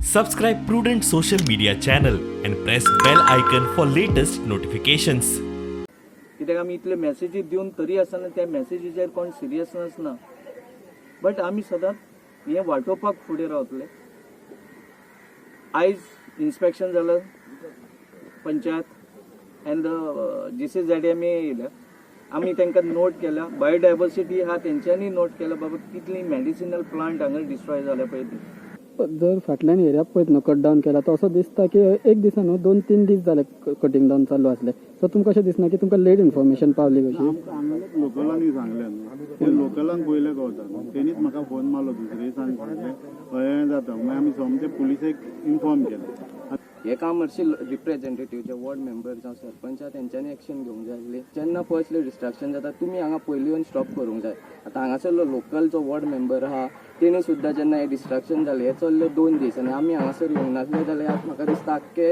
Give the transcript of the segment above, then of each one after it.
Subscribe Prudent social media channel and press bell icon for latest notifications. कित्याक आमी इतले मॅसेजी दिवन तरी आसतना त्या मॅसेजीचेर कोण सिरियसनस ना, बट आमी सदांच हें वाटोवपाक फुडें रावतले. आयज इन्स्पेक्शन जालें, पंचायत एंड जीसीझेडएमए येयल्या. आमी तांकां नोट केल्या, बायोडायवर्सिटी आहा, तेंच्यांनी नोट केल्या, बाबा कितली मेडिसिनल प्लांट हांगा डिस्ट्रॉय जाल्या पळय ती. जर फाटल्यान एरिया पळयत न्हू, कट डावन केला, तो असो दिसता की एक दिसा न्हू, 2-3 दीस जाले कटींग डावन चालू आसले. सो तुमकां अशें दिसना की तुमकां लेट इन्फॉर्मेशन पावली कशी? आमकां हांगाच लोकलांनी सांगलें न्हू, ते लोकलांक पयलें कळटा न्हू. तेणीच म्हाका फोन मारलो दुसरे दिसान, सांगलें अहें जाता. मागीर आमी सोमते पुलिसेक इन्फॉर्म केलें. हे काम हरशीं रिप्रेझेंटेटीव जे वॉर्ड मेंबर जावं सरपंच आहा, तेंच्यांनी एक्शन घेवंक जाय आसली. जेन्ना पयसले डिस्ट्रक्शन जाता, तुमी हांगा पयलीं येवन स्टॉप करूंक जाय. आतां हांगासरलो लोकल जो वॉर्ड मेंबर आहा, तेणी सुद्दां जेन्ना हें डिस्ट्रक्शन जालें, हें चल्लें 2 दीस आनी आमी हांगासर येवंक नासले जाल्यार म्हाका दिसता आख्खे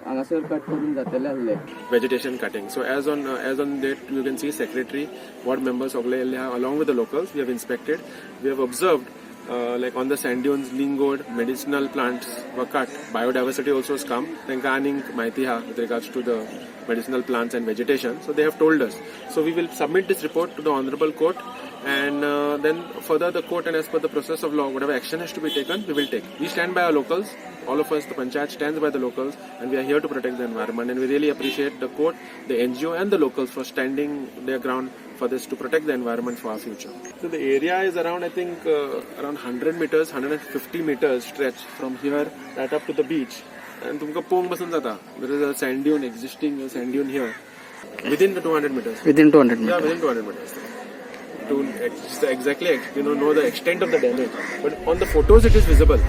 हांगासर कट करून जातले आसले. Vegetation cutting. So as on date, you can see secretary, ward members सगळे येयल्ले आहा along with the locals. We have inspected. We have observed like on the sand dunes, lingod, medicinal plants were cut. Biodiversity also has come. तांकां आनीक म्हायती आहा with regards to the medicinal plants and vegetation. So they have told us. So we will submit this report to the honorable court and then further the court and as per the process of law, whatever action has to be taken, we will take. We stand by our locals. All of us, the panchayat stands by the locals and we are here to protect the environment, and we really appreciate the court, the NGO and the locals for standing their ground for this, to protect the environment for our future. So the area is around, I think, around 100 meters, 150 meters stretch from here right up to the beach. And तुमकां पळोवंक बसून जाता. There is a sand dune, existing sand dune here within the 200 meters. Within 200 Yeah, meter. Within 200 meters. To exactly know the extent of the damage, but on the photos it is visible.